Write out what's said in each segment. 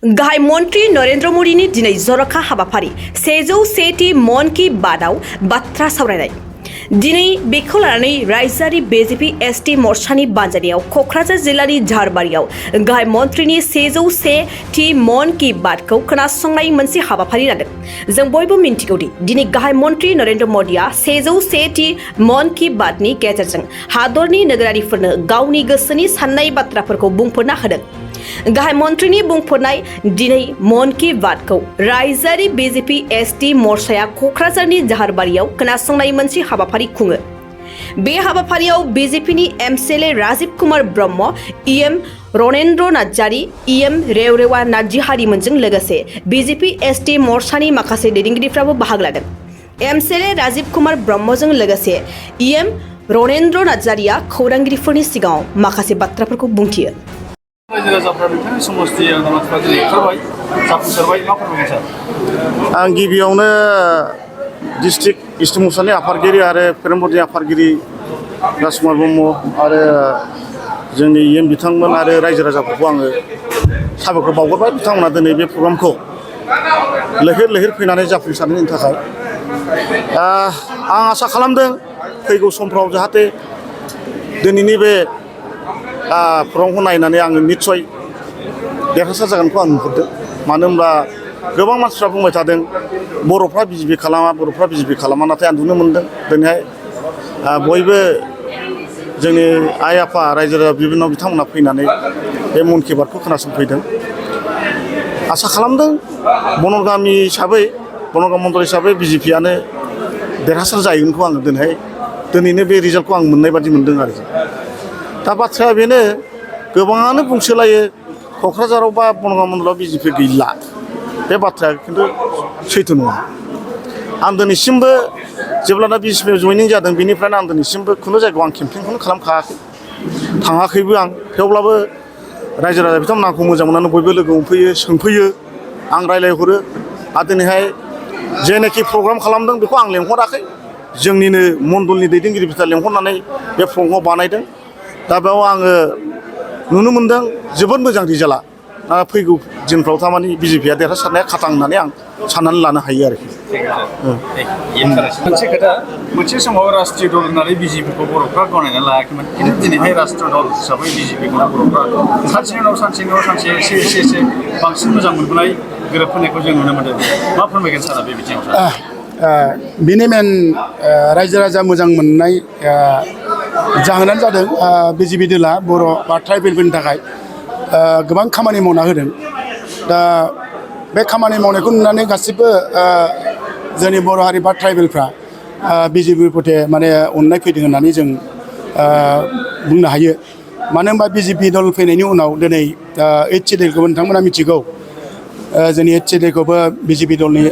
गाहाय मन्त्री नरेन्द्र मदिनि दिनै जरखा हाबाफारि 101 मन की बातआव बाथ्रा सावरायनाय। दिनै बेखौ लानानै रायजोआरि बीजेपी एसटी मोर्चानि बानजायनायाव क'क्राझार जिल्लानि झारबारियाव गाहाय मन्त्रिनि 101 मन की बातखौ खोनासंनाय मोनसे हाबाफारि लादों। जों बयबो मिन्थिगौदि दिनै गाहाय मन्त्रि नरेन्द्र मदिया 101 मन की बातनि गेजेरजों हादरनि नोगोरारिफोरनो गावनि गोसोनि साननाय बाथ्राफोरखौ बुंफोरना होदों। गाहाय मन्त्रिनि बुंफोरनाय दिनै मन की बातखौ रायजोआरि बीजेपी एसटी मोर्चाया क'क्राझारनि झारबारियाव खोनासंनाय मोनसे हाबाफारि खुङो। बे हाबाफारियाव बीजेपीनि MLA Rajiv Kumar Brahma, EM Ranendra Narzary, EM रेवरेवा नार्जिहारिमोनजों लोगोसे बीजेपी एसटी मोर्चानि माखासे दैदेनगिरिफ्राबो बाहागो लादों। एमएलए राजीव कुमार ब्रह्मजों लोगोसे इएम रनेन्द्र नार्जारीया खौरांगिरिफोरनि सिगाङाव माखासे बाथ्राफोरखौ बुंथियो। आं गिबियावनो डिस्ट्रिक्ट इस्ट मोर्चानि आफादगिरि आरो पेरेम्बरनि आफादगिरि राजकुमार ब्रह्म आरो जोंनि इएम बिथांमोन आरो रायजो राजाफोरखौ आङो साबायखर बावहरबाय। बिथांमोना दिनै बे प्रग्रामखौ लैहोर लैहोर फैनानै जाफुंसारनायनि थाखाय आं आसा खालामदों फैगौ समफ्राव जाहाथे दिनैनि बे प्रग्रामखौ नायनानै आङो निस्सय देरहासार जागोनखौ आं नुहुरदों। मानो होनब्ला गोबां मानसिफ्रा बुंबाय थादों बर'फ्रा बिजेपि खालामा, बर'फ्रा बिजेपि खालामा, नाथाय आं नुनो मोनदों दिनैहाय बयबो जोंनि आइ आफा रायजो राजा बिभिन्न बिथांमोना फैनानै बे मन की बातखौ खोनासंफैदों। आसा खालामदों बनगामि हिसाबै, बनगाम मण्डल हिसाबै बिजेपियानो देरहासार जाहैगोनखौ आङो दिनैनो बे रिजाल्टखौ आं मोननाय बादि मोनदों आरो। दा बाथ्राया बेनो गोबाङानो बुंसोलायो क'क्राझाराव बा बनगाम मण्डलाव बिजेपि गैला, बे बाथ्राया खिन्थु सैथो नङा। आं दिनैसिमबो जेब्लाना बिजेपिआव जयनिं जादों बेनिफ्रायनो आं दिनैसिमबो खुनु जायगायाव आं केम्पेइनखौनो खालामखायाखै, थाङाखैबो आं। थेवब्लाबो रायजो राजा बिथांमोना आंखौ मोजां मोननानै बयबो लोगो हमफैयो, सोंफैयो, आं रायज्लायहरो। आरो दिनैहाय जेनाखि प्रग्राम खालामदों बेखौ आं लेंहराखै, जोंनिनो मण्डलनि दैदेनगिरिफोरा लेंहरनानै बे प्रग्रामखौ बानायदों। दा बेयाव आङो नुनो मोनदों जोबोद मोजां रिजाल्टआ। फैगौ दिनफ्राव थारमाने बिजेपिया देरहासारनाया खाथां होननानै आं साननानै लानो हायो आरोखि। मोनसे खोथा, मोनसे समाव राष्ट्रीय दल होननानै बिजेपिखौ बर'फ्रा गनायना लायाखैमोन, खिन्थु दिनैहाय राष्ट्रीय दल हिसाबै बिजेपिखौ बर'फ्रा सानसेनि उनाव सानसे एसे बांसिन मोजां मोनबोनाय गोरोबफैनायखौ जों नुनो मोनदों। मा फोरमायगोन सारा बे बिथिङाव? बिनि मेन रायजो राजा मोजां मोननाय जाहोनानो जादों बिजेपि दला बर' बा ट्राइबेलफोरनि थाखाय गोबां खामानि मावना होदों। दा बे खामानि मावनायखौ नुनानै गासिबो जोंनि बर' हारि बा ट्राइबेलफ्रा बिजेपि प्रति माने अननाय फैदों होननानै जों बुंनो हायो। मानो होनबा बिजेपि दल फैनायनि उनाव दिनै 8 सिडिउलखौबो नोंथांमोना मिथिगौ, जोंनि 8 सिडिउलखौबो बिजेपि दलनि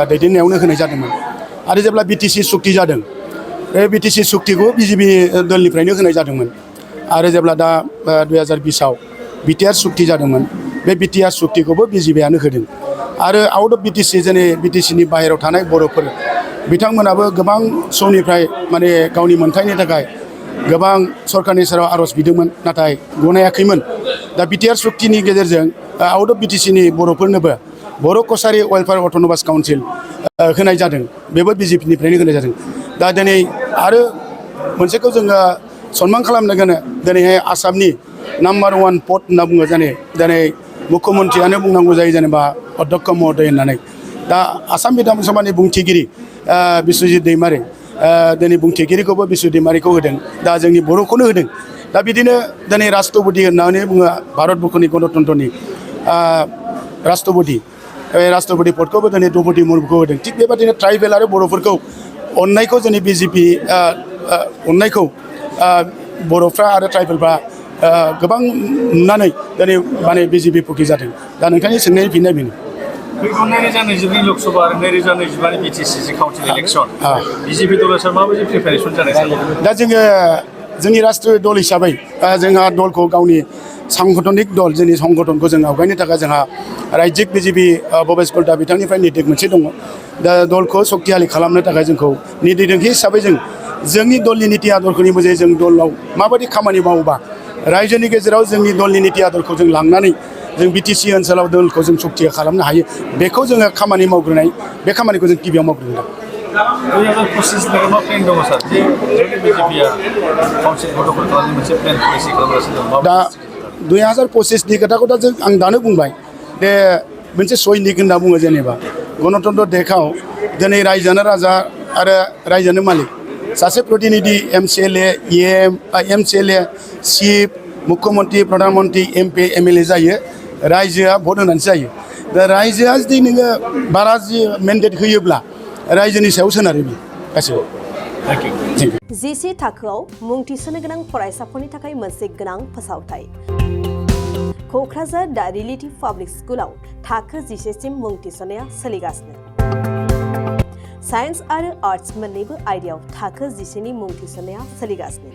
दैदेननायावनो होनाय जादोंमोन। आरो जेब्ला बिटिसि सुक्ति जादों, बे बिटिसि सुक्तिखौ बिजेपि दलनिफ्रायनो होनाय जादोंमोन। आरो जेब्ला दा 2020आव बिटिआर सुक्ति जादोंमोन, बे बिटिआर सुक्तिखौबो बिजेपिआनो होदों। आरो आउट अफ बिटिसि जोंनि बिटिसिनि बाहेरायाव थानाय बर'फोर बिथांमोनाबो गोबां समनिफ्राय माने गावनि मोनथायनि थाखाय गोबां सरकारनि सेराव आर'ज बिदोंमोन, नाथाय गनायाखैमोन। दा बिटिआर सुक्तिनि गेजेरजों आउट अफ बिटिसिनि बर'फोरनोबो बर' कसारि वेलफेयार अट'नमास काउन्सिल होनाय जादों, बेबो बिजेपिनिफ्रायनो होनाय जादों। दा दिनै आरो मोनसेखौ जोङो सनमान खालामनो दिनैहाय आसामनि नाम्बार 1 पद होनना बुङो दिनै मुख्यमन्त्रियानो बुंनांगौ जायो जेनेबा अध्यक्ष महोदय होननानै। दा आसाम बिधान सभानि बुंथिगिरि बिस्वजित दैमारि, दिनै बुंथिगिरिखौबो बिस्वजित दैमारिखौ होदों। दा जोंनि बर'खौनो होदों। दा बिदिनो दिनै राष्ट्रपति होननानै बुङो भारतबर्षनि गणतन्त्रनि राष्ट्रपति, बे राष्ट्रपति पदखौबो दिनै द्रौपदी मुर्मुखौ होदों। थिग बेबादिनो ट्राइबेल आरो बर'फोरखौ अननायखौ जोंनि बिजेपि अननायखौ बर'फ्रा आरो ट्राइबेलफ्रा गोबां नुनानै दिनै माने बिजेपि पक्षी जादों। दा नोंथांनि सोंनायनि फिननाय बेनो। फैगौ 2022 लोकसभा आरो 2025 बिटिसि काउन्सिल इलेक्सन बिजेपि दल हिसाबै माबायदि प्रिपेरेसन जानाय? दा जोंनि राष्ट्रीय दल हिसाबै जोंहा दलखौ गावनि सांगठनिक दल, जोंनि संगठनखौ जों आवगायनो थाखाय जोंहा रायजिक बिजेपि भबेश कलिता बिथांनिफ्राय निर्देश मोनसे दङ। दा दलखौ सक्तिशालि खालामनो थाखाय जोंखौ निर्देश हिसाबै जोंनि दलनि निति आदर्शनि मोजाङै जों दलाव माबायदि खामानि मावोबा रायजोनि गेजेराव जोंनि दलनि निति आदर्शखौ जों लांनानै जों बिटिसि ओनसोलाव दलखौ जों सक्ति खालामनो हायो बेखौ जोङो खामानि मावग्रोनाय बे खामानिखौ जों गिबियाव मावग्रोदों 2025 नि मा प्लेन दङ सार जे बिजेपिआ काउन्सिलखौ दखल खालामनो मोनसे प्लेन पलिसि खालामगासिनो दं दा 2025 नि खोथाखौ दा जों आं दानो बुंबाय दे मोनसे सैनिक होनना बुङो जेनेबा गणतन्त्र देशआव दिनै रायजोआनो राजा आरो रायजोआनो मालिक सासे प्रतिनिधि MCLA MCLA चिफ मुख्यमन्त्रि प्रधानमन्त्रि MP MLA जायो रायजोआ भट होनानैसो जायो दा रायजोआ जुदि नोङो बारा जि मेन्डेट होयोब्ला रायजोनि सायाव सोनारो बे गासैबो जिसे थाखोआव मुं थिसननो गोनां फरायसाफोरनि थाखाय मोनसे गोनां फोसावथाय क'क्राझार दा रिलेटिभ पाब्लिक स्कुलाव थाखो 10 सिम मुं थिसननाया सोलिगासिनो साइन्स आरो आर्ट्स मोन्नैबो आयदायाव थाखो 10 नि मुं थिसननाया सोलिगासिनो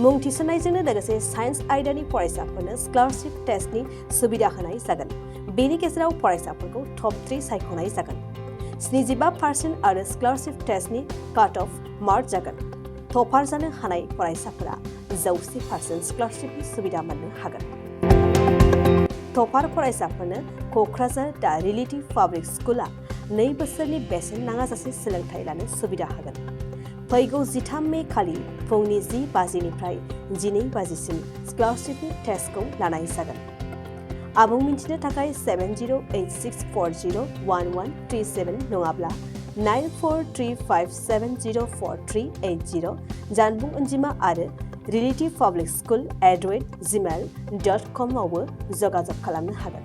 मुं थिसननायजोंनो लोगोसे साइन्स आयदानि फरायसाफोरनो स्कलारशिप टेस्टनि सुबिदा होनाय जागोन बेनि गेजेराव फरायसाफोरखौ टप 3 सायख'नाय जागोन 75% आरो स्कलारशिप टेस्टनि काट अफ मार्क जागोन टपार जानो हानाय फरायसाफोरा 100% स्कलारशिपनि सुबिदा मोननो हागोन टपार फरायसाफोरनो क'क्राझार दा रिलेटिभ पाब्लिक स्कुला 2 बोसोरनि बेसेन नाङाजासे सोलोंथाइ लानो सुबिदा होगोन फैगौ 13 मे खालि फुंनि 10 बाजिनिफ्राय 12 बाजिसिम स्कलारशिपनि टेस्टखौ लानाय जागोन आबुं मिन्थिनो थाखाय 7086401137 नङाब्ला 9435704380 जानबुं अनजिमा आरो relativepublicschool@gmail.com आवबो जगाजग खालामनो हागोन